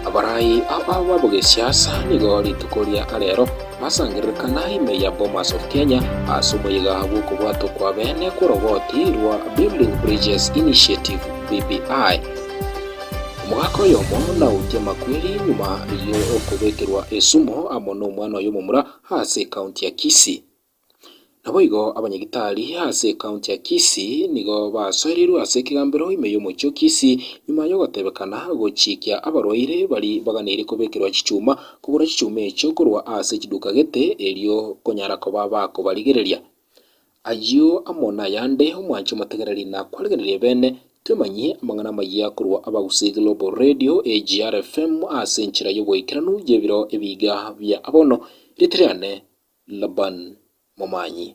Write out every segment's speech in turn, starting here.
Abarai aba b'abogesiasa nigo rituko ria arero basangererekana ime ya Bomas of Kenya ase omoyega bw'okobwatwa kwa bene kw'oroboti rwa Building Bridges Initiative, BBI. Omogaka oyomo nautie amakweri nyuma y'okobekerwa esumo amo nomwana oye omomura ase ekaunti ya Kisii. Naboigo abanyagitari ase ekaunti ya Kisii nigo basoereirwe ase ekegambero ime y'omochie o Kisii nyuma y'ogotebekana gochikia abarwaire baria baganeirie kobekerwa chichuma kogora chichuma echio korwa ase chiduka gete erio konyara koba bakobarigereria. Ayio amo nayande omwanche omotegereri na kwarigereria bene twemanyie amang'ana amayia korwa Abagusii Global Radio, AGR FM, ase enchera y'oboikeranu y'ebiro ebiga bia bono. Rieta riane Laban Momanyi.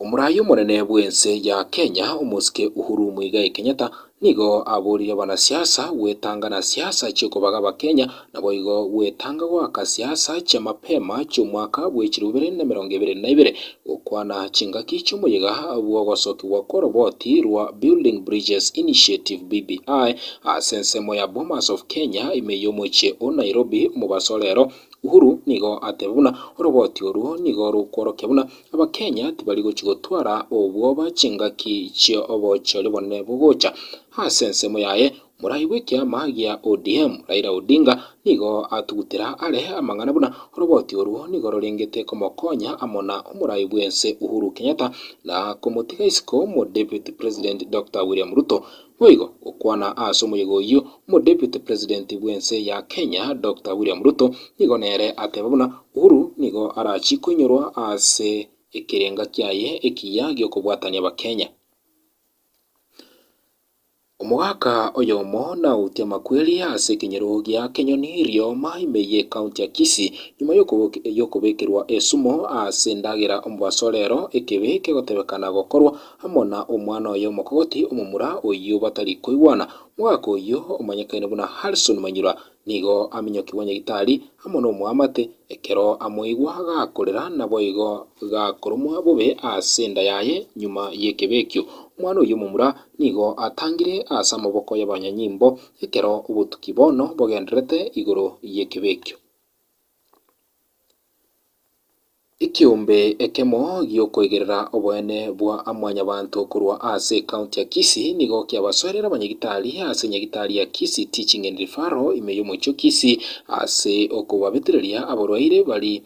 Omorai omonene bw'ense ya Kenya omosike Uhuru Muigai Kenyatta nigo aboririe abanasiasa gwetanga na siasa chi'okobaga abakenya naboigo gwetanga goaka siasa chia mapema chi'omwaka bwe chilifu ibere na emerongo ebere na ibere gokwana chingaki chi'omoyega bw'ogosokigwa kw'oroboti rwa Building Bridges Initiative, BBI, Ase ensemo ya Bomas of Kenya ime y'omochie o Nairobi omobaso rero, Uhuru nigo ateba buna oroboti orwo nigo rokworokia buna Abakenya tibari gochia gotwara obwoba chingaki chi'obochori obonene bogocha. Ase ensemo yaye, omorai bw'ekiama gia ODM Raila Odinga nigo atugutera are amang'ana buna oroboti orwo nigo rorengete komokonya amo na omorai bw'ense Uhuru Kenyatta na komotiga isiko omodeputy president Doctor William Ruto Boigo gokwana ase omoyega oyio, Omodeputy President bw'ense ya Kenya Doctor William Ruto nigo nere ateba buna Uhuru nigo arachie koinyorwa ase ekerenga kiaye ekiya giokobwatania abakenya. Omogaka oyomo nautie amakweri ase ekenyoro gia Kenyoni Rioma ime ye county ya Kisii nyuma yokobekerwa esumo ase endagera omobaso rero ekebe kegotebekana gokorwa amo na omwana oye omokogoti, omomura oyio batari koigwana. Omogaka oyio omanyekaine buna Harrison Manyura nigo aminyokigwa nyagitari amo nomoamate ekero amoigwa gakorera naboigo gakoromwa bobe ase enda yaye nyuma y'ekebe ekio. Omwana oyio omomura nigo atangire ase amaboko y'abanyanyimbo ekero obotuki bono bogendererete igoro y'ekebe ekio. Ekeombe ekemo gi'okoigerera oboene bwa mwanyabanto korwa ase ecounty ya Kisii nigo kiabasoerire abanyagitari ase nyagitari ya Kisii Teaching and Referral ime y'omochie o Kisii ase okobabetereria aborwaire bari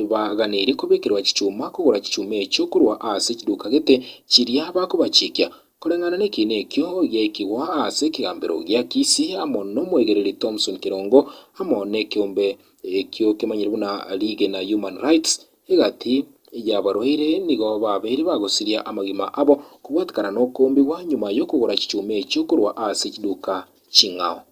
baganeirie kobekerwa chichuma kogora chichuma echio korwa ase chiduka gete chiria bakobachikia Koreng'ana nekiina ekio giaikigwa ase ekegambero gia Kisii amo nomoigereri Thomson Kerongo amo nekeombe ekio kemanyire buna Rigena Human Rights, egati y'abarwaire nigo babeire bagosiria amagima abo kobwatekana nokoombigwa nyuma yokogora chichuma echio korwa ase chiduka ching'ao.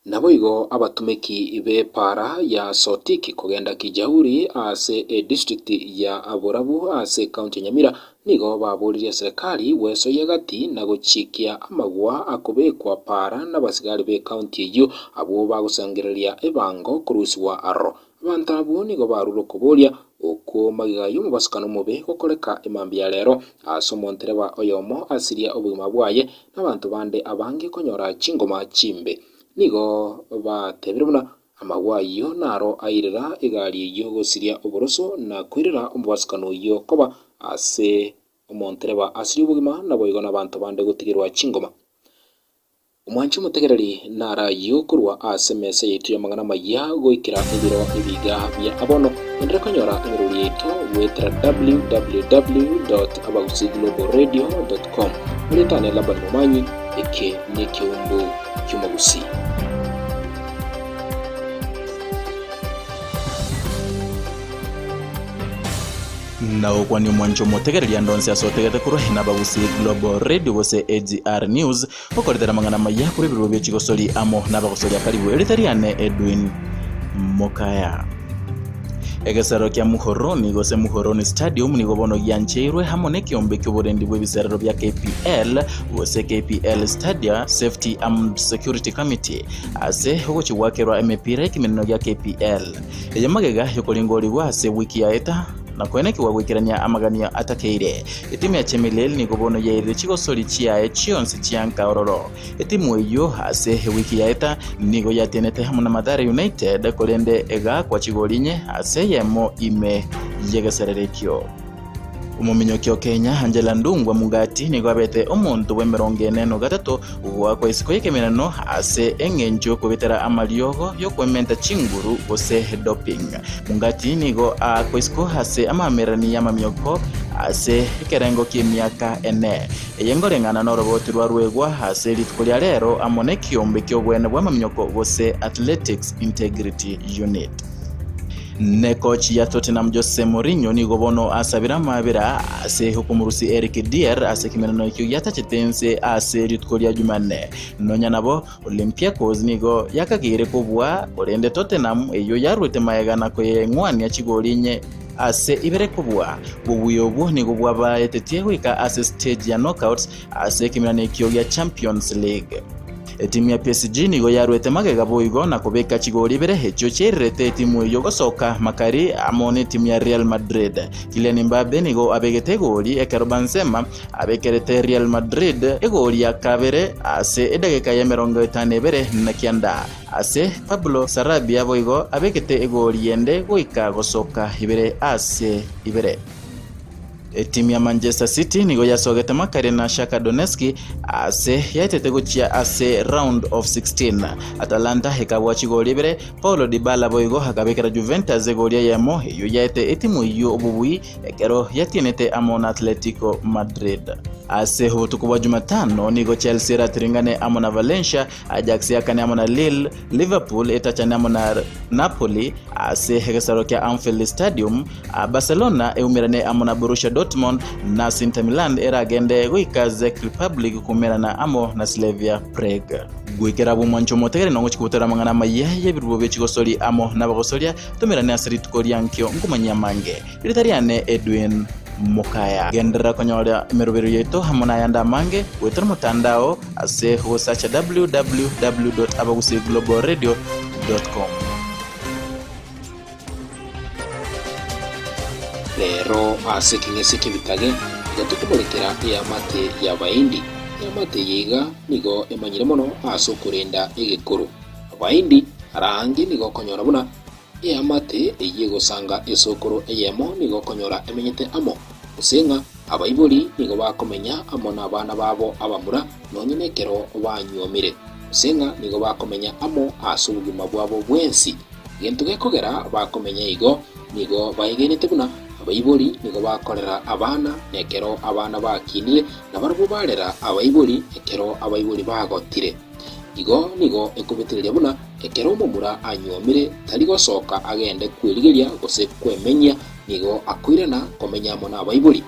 Naboigo abatumeki b'epaara ya Sotik kogenda Kijauri ase edistrict ya Borabu ase ecounty ya Nyamira nigo baboririe eserekari gwesoyia gati na gochikia amagwa akobekwa paara nabasigari b'ecounty eyio abwo bagosangereria ebango korusigwa aroro. Abanto abwo nigo barure okoboria okwo magega y'omobasukano omobe gokoreka emambia ya rero ase omontereba oyomo asiria obogima bwaye Nabanto bande abange konyora chingoma chimbe. Nigo batebire buna amagwa ayio naro airera egari eyio gosiria oboroso na koirera omobasukano oyio koba ase omontereba asirie obogima naboigo nabanto bande gotigerwa chingoma. Omwanchi omotegereri naro ayio korwa ase emesa yaito y'amang'ana amayia goikera ebiro ebiga bia abono. Enderera konyora emerori yaito goetera www.abagusiiglobalradio.com. Oretane Labani Momanyi, eke nekeumbu ki'omogusii. Na gokwania omwancho omotegereria ande onsi ase otegete korwa n'Abagusii Global Radio gose AGR News, Gokoretera amang'ana amaya korwa ebirogo bie chigosori amo nabagosori akaribu erieta riane Edwin Mokaya. Egesero kia Muhoroni gose Muhoroni Stadium nigo bono giancheirwe amo nekeombe ki'oborendi bw'ebiserero bia KPL gose KPL Stadia Safety amd Security Committee ase ogochia goakerwa emepira y'ekemeneno gia KPL. Eye magega yokoringorigwa ase ewiki yaeta. na koenekigwa goikerania amaganio atakeire. Etimu ya Chemelil nigo bono yairire chigosori chiaye chionsi chianka ororo. Etimu eyio ase ewiki yaeta nigo yatianete amo na Mathare United korende egaakwa chigori inye ase eyemo ime y'egeserero ekio. Omominyoki o Kenya Angela Ndungwa Mugati nigo abete omonto bw'emerongo ene no gatato goakwa isiko y'ekemerano ase eng'encho y'okobetera amariogo y'okwementa chinguru gose doping. Mugati nigo aakwa isiko ase amaamererani y'amamioko ase ekerengo ki'emiaka ene. Eye ngoreng'ana noroboti rwa Rwegwa ase rituko ria rero amo nekiombe ki'obwene bw'amaminyoko gose Athletics Integrity Unit. Ne coach ya Tottenham Jose Mourinho nigo bono asabire amabera ase okomorusia Eric Dier ase ekemenano ekio giatachete inse ase rituko ria Jumanne. Nonya nabo, Olympiacos nigo yakageire kobua, korende Tottenham eyio yaruete magega na koyeng'wania chigori inye ase ibere kobua. Obobuya obwo nigo bwabaetetie goika ase stage ya knockouts ase ekemenano ekio gia Champions League. Etimu ya PSG nigo yaruete magega boigo na kobeka chigori ibere echio chiairerete etimu eyio gosoka makari amo netimu ya Real Madrid. Kylian Mbappe nigo abegete egori ekero Benzema abekerete Real Madrid egori ya kabere ase edageka y'emerongo etano ebere na kianda. Ase Pablo Sarabia boigo abegete egori yende goika gosoka ibere ase ibere. Etimu ya Manchester City nigo yasogete makare na Shakhtar Donetsk ase yaetete gochia ase round of 16. Atalanta ekabua chigori ibere, Paulo Dybala boigo akabekera Juventus egori eyemo eyio yaete etimu eyio obobui ekero yatienete amo na Atletico Madrid. Ase obotuko bwa Jumatano nigo Chelsea eratiringane amo na Valencia, Ajax eakane amo na Lille, Liverpool etachane amo na Napoli ase egesaro kia Anfield Stadium, Barcelona eumerane amo na Borussia Dortmund, na Inter Milan eragende goika Czech Republic koumerana amo na Slavia Prague. Goikera abwo mwanche omotegereri na ogochia kobutora amang'ana amaya y'ebirubo bie chigosori amo nabagosoria, tomerane ase rituko ria nkio nkomanyia amange. Erieta riane Edwin Mokaya. Genderera konyora emeroberio yaito amo nayande amange goetera omotandao ase ogosacha www.abagusiiglobalradio.com. Rero ase ekeng'ese ki'ebitage iga tokomorekera eamate y'Abaindi. Eamate eye iga nigo emanyire mono ase okorenda egekoro. Abaindi ara aange nigo okonyora buna Eamate eyio egosanga esokoro eyemo nigo okonyora emenyete amo, gose ng'a abaibori nigo bakomenya amo nabana babo abamura nonye nekero banyuomire, gose ng'a nigo bakomenya amo ase obogima bwabo bwensi. Egento gekogera bakomenya igo, nigo baegenete buna abaibori nigo bakorera abana, na ekero abana bakinire nabarabwo barera abaibori ekero abaibori bagotire. Igo nigo ekobetereria buna Ekero omomura anyuomire, tari gosoka agende kwerigeria gose kwemenyia, nigo akoirana komenya amo nabaibori.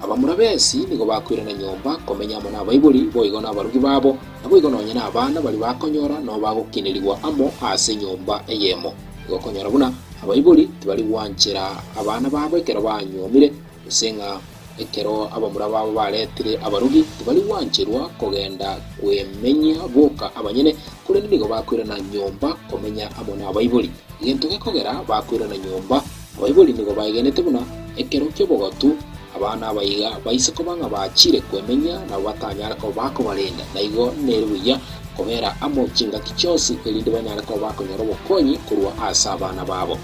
Abamura b'ensi nigo bakoirana nyomba komenya amo nabaibori, boigo nabarugi babo, naboigo nonya nabana baria bakonyora nao bagokinerigwa amo ase enyomba eyemo. Nigo okonyora buna abaibori tibari gwanchera abana babo ekero banyuomire, gose ng'a ekero abamura babo baretire abarugi, tibari gwancherwa kogenda kwemenyia boka abanyene, korende nigo bakoirana nyomba komenya amo nabaibori. Egento gekogera bakoirana nyomba, abaibori nigo baegenete buna ekero ki'obogotu abana abaiga baise koba ng'a bachire kwemenyia nabo batanyare koba bakobarenda, na igo nere buya kobera amo chingaki chionsi erinde banyare koba bakonyora obokonyi korwa ase abana babo.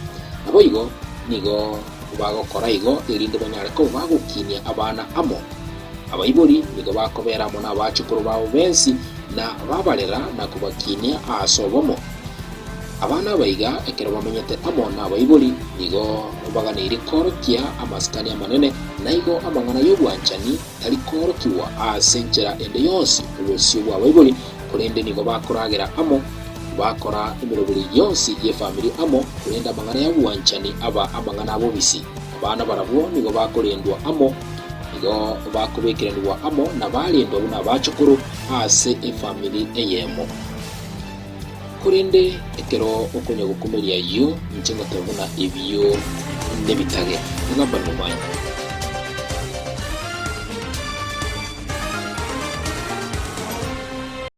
Naboigo nigo Bagokora igo, erinde banyare koba bagokinia abana amo. Abaibori nigo bakobera amo nabachokoro babo bensi, na babarera na kobakinia aase obomo. Abana abaiga ekero bamenyete amo nabaibori, nigo baganeirie koorokia amasikani amanene, na igo amang'ana y'obwanchani tari koorokigwa ase enchera ende yonsi obosio bw'abaibori, korende nigo bakoragera amo, bakora emeroberi yonsi y'efamiri amo, korende amang'ana y'obwanchani aba amang'ana abobisi. Abana barabwo nigo bakorendwa amo, nigo bakobekeranigwa amo na barendwa buna abachokoro ase efamiri eyemo. Korende ekero okonya gokumeria ayio, inche ngoteba buna ebio nebitage. Nagamba Nomanya.